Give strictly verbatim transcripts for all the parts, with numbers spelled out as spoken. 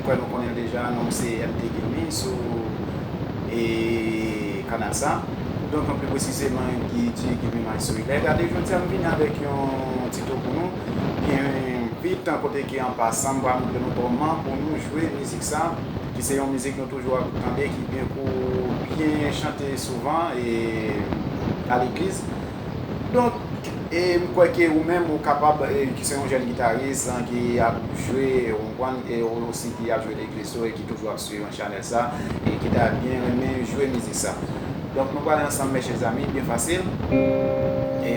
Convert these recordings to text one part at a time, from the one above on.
Kwè nou konnen l deja, non m se M T Gilmy sou e kanal sa. Donk, pi presizeman, ki di Gilmy Maestro. Lè gade jodi a, m vini avèk yon tito pou nou. Byen vit, kote ke an pasan, m pral montre nou kòman pou nou jwe mizik sa, ki se yon mizik nou toujou ap tande, ki byen kou, byen chante souvan e a legliz. Donk, e m kwè ke ou menm ou kapab, e ki se yon jèn gitaris, an, ki ap jwe, ou konprann, e ou osi ki ap jwe legliz tou, e ki toujou ap swiv an chanèl sa, e ki ta byen renmen jwe mizik sa. Donk, nou prale ansanm, mes chers amis, byen fasil. E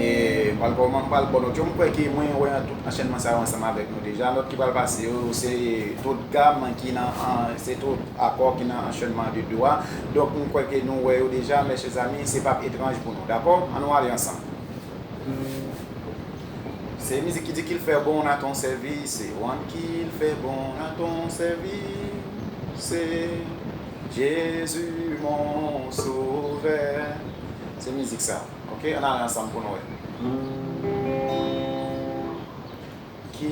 m pral kòman-, m pral ba w nòt yo. M kwè ke mwen wè tout anchènman sa yo ansanm avèk nou deja. Nòt ki pral pase yo, se tout gam ki nan, an, se tout akò ki nan anchènman de do a. Donk, m kwè ke nou wè yo deja, mes chers amis, se p ap etranj pou nou, dakò? Ann nou ale ansanm. Se mizik ki di qu'il fait bon à ton service, c'est one qu'il fait bon à ton service, c'est Jésus mon sauveur. Se mizik sa. Ok, ann ale ansanm pou nou wè. Qui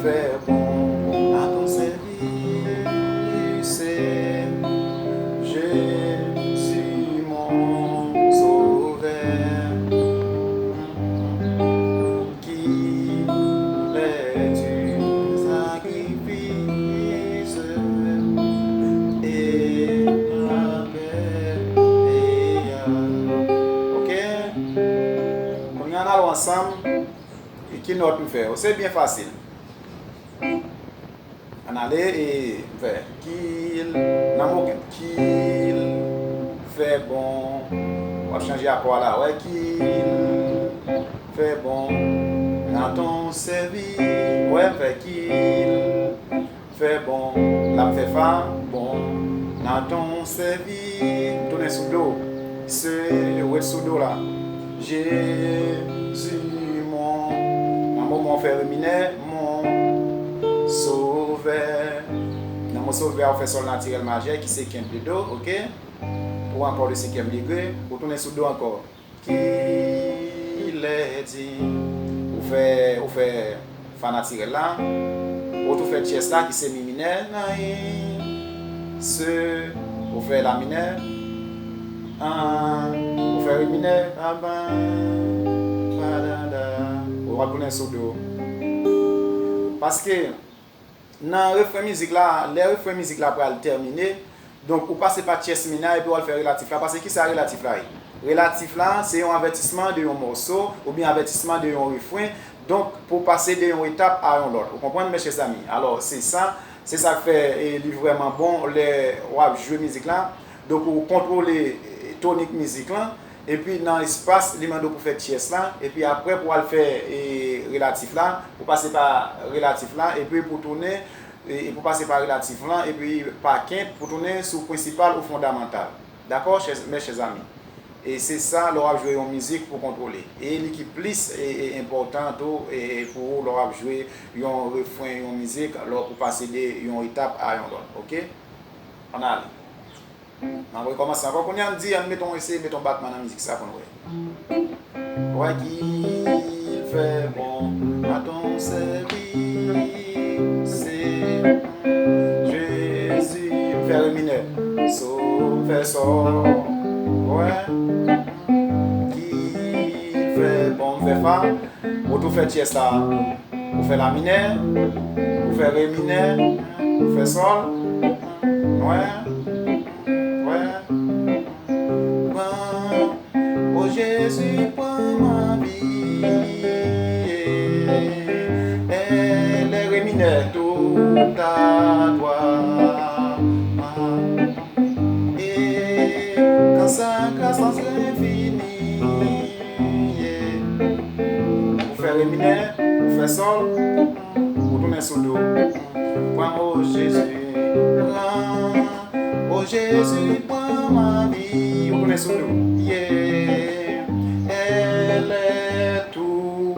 fait bon à ton service, Jésus mon sauveur, qui est du sacrifice et la paix. Ok? Kounye a n al ansanm. E ki nòt m fè yo? Se byen fasil. Ann ale, e m fè qu'il, nan mo qu'il fait bon. W ap chanje akò a la. Wè, qu'il fait bon à ton service. Wè, m fè qu'il fait bon. La m fè fa, bon. À ton service. M tounen sou do. Se, ret sou do la. Jésus mon. Nan mo mon, w fè re minè, mon. Sauveur. Nan mo sauveur a, w fè sòl natirèl majè, ki se kenb de do, ok? Pou ankò de senkyèm degre, ou tounen sou do ankò. Qu'il est digne. Ou fè, ou fè fa natirèl la. Ou tou fè tyès la, ki se mi minè, nan, e, se, ou fè la minè, an, ou fè re minè, a, ba, pa, da, da, ou ap tounen sou do. Paske, nan refren mizik la, lè refren mizik la pral tèmine, donk, ou pase pa tyès minè a epi w al fè relatif la. Paske kisa relatif la ye? Relatif la, se yon avètisman de yon mòso, oubyen avètisman de yon refren. Donk, pou pase de yon etap a yon lòt. Ou konprann, mes chers amis? Alò, se sa, se sa k fè, e, li vrèman bon lè w ap jwe mizik la. Donk, ou kontwole, e, tonik mizik lan. Epi nan espas, li mande w pou fè tyès la. Epi apre, pou w al fè, e, relatif la, pou pase pa relatif la, epi pou tounen, e, e pou pase pa relatif lan, epi pa kent, pou tounen sou prensipal ou fondamantal. Dakò, chè, mes chers amis? E se sa, lè w ap jwe yon mizik pou kontwole. E li ki plis, e, e, enpòtan tou, e, e pou ou, lè w ap jwe yon refren, yon mizik, lè w pou pase de yon etap a yon lòt. Ok? Ann ale. N ap rekòmanse ankò. Kounye a, m di, ann mete yon, eseye mete yon batman nan mizik sa pou n wè. Ouais, qu'il fait bon à ton service, Jésus. M fè re minè. So, fè sòl. Ouais. Qu'il fait bon, m fè fa. Ou tou fè tyès la. Ou fè la minè, ou fè re minè, ou fè sòl, wè, wè. Pran, o Jezi, pran ma vi, elle est re minè, tout à toi. Et quand sa grâce infini, yeah. Ou fè re minè, ou fè sòl, ou tounen sou do. Pran, o Jezi, pran, o Jezi, pran ma vi, ou tounen sou do. Yeah. Elle est tout.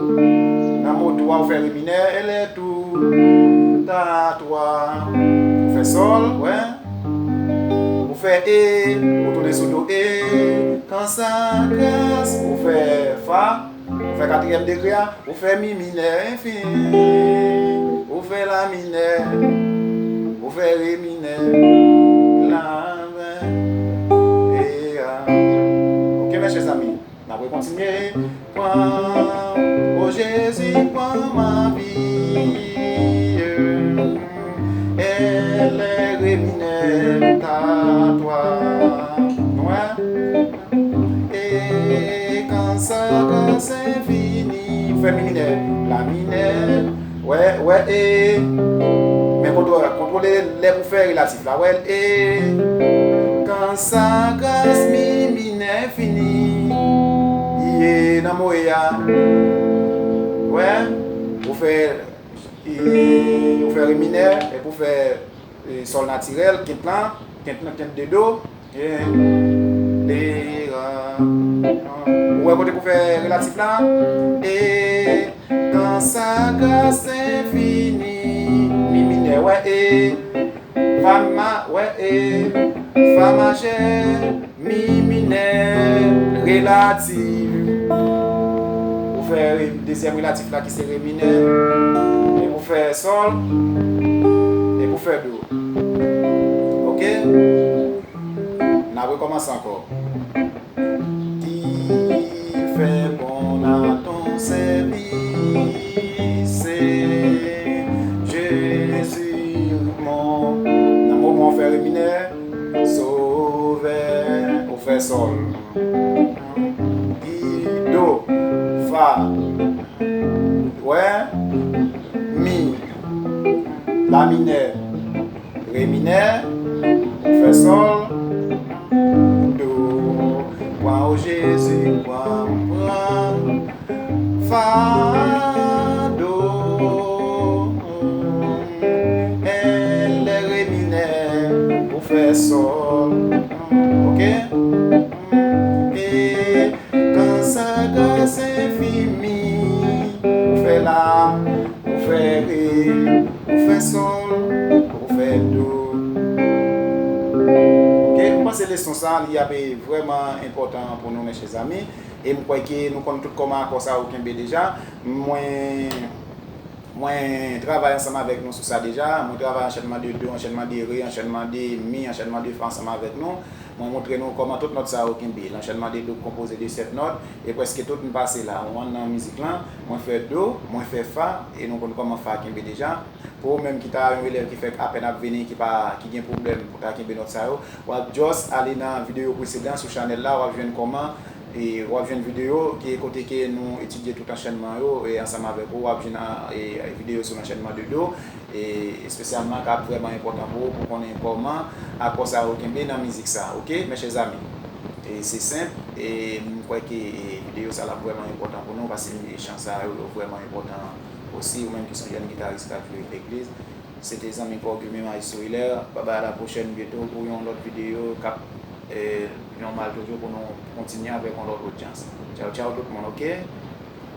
Nan mo tou a, ou fè re minè, elle est tout à toi. Ou fè sòl, wè. Ou fè e, ou tounen sou do e. Quand sa grâce, ou fè fa, ou fè katriyèm degre a, ou fè mi minè, enfin, ou fè la minè. E, men kontwole, kontwole lè pou fè relatif la, wè l, e, kan sa gras mi minè fini, ye nan mo e a, wè, ou fè, e, ou fè re minè, epi ou fè, e, sòl natirèl, kent lan, kent lan, kent de do, e, de, a, ou wè kote pou fè relatif la, e, kan sa gras enfini, mi minè, wè, e, fa ma, wè, e, fa majè, mi minè, relatif. Ou fè re, dezyèm relatif la ki se re minè, epi ou fè sòl, epi ou fè do. Ok? N ap rekòmanse ankò. Ki fè bon a ton sèvis, Jezi, mon. Nan moman w fè re minè, Sovè, ou fè sòl. Gi, do, fa, wè, mi, la minè, re minè, ou fè sòl, do, pran o Jezi, pran, pran, fa, do, e, lè re minè, ou fè sòl, ok? E, kan sa gras enfini, ou fè la, ou fè re, ou fè sòl, ou fè do. Ok, m panse leson sa, li ap vrèman enpòtan pou nou, mes chers amis. E m kwè ke nou konn tout kòman akò sa yo kenbe deja. Mwen, Mwen travay ansanm avèk nou sou sa deja. Mwen travay anchènman de do, anchènman de re, anchènman de mi, anchènman de fa ansanm avèk nou. Mwen montre nou kòman tout nòt sa yo kenbe. Lanchènman de do konpoze de sèt nòt, e prèske tout m pase la. Ou wè nan mizik lan, mwen fè do, mwen fè fa, e nou konn kòman fa kenbe deja. Pou ou menm ki ta yon elèv ki fèk apèn ap vini, ki pa, ki gen pwoblèm pou ta kenbe nòt sa yo, w ap just ale nan videyo presedan sou chanèl la, w ap jwenn kòman, e w ap jwenn videyo ki kote ke nou etidye tout anchènman yo, e ansanm avèk ou, w ap jwenn, e, videyo sou lanchènman de do, e espesyalman k ap vrèman enpòtan pou ou, pou konnen kòman akò sa yo kenbe nan mizik sa, ok, mes chers amis? E se senp, e m kwè ke, e, videyo sa l ap vrèman enpòtan pou nou, paske echanj sa yo, yo vrèman enpòtan osi, ou menm ki se yon jèn gitaris k ap jwe legliz. Se te zanmi pa w Guy Maestro Hilaire. Bye bye, à la prochaine, byento pou yon lòt videyo k ap, eh, nòmal toujou pou nou kontinye avèk yon lòt odyans. Tchaw, tchaw tout moun, ok?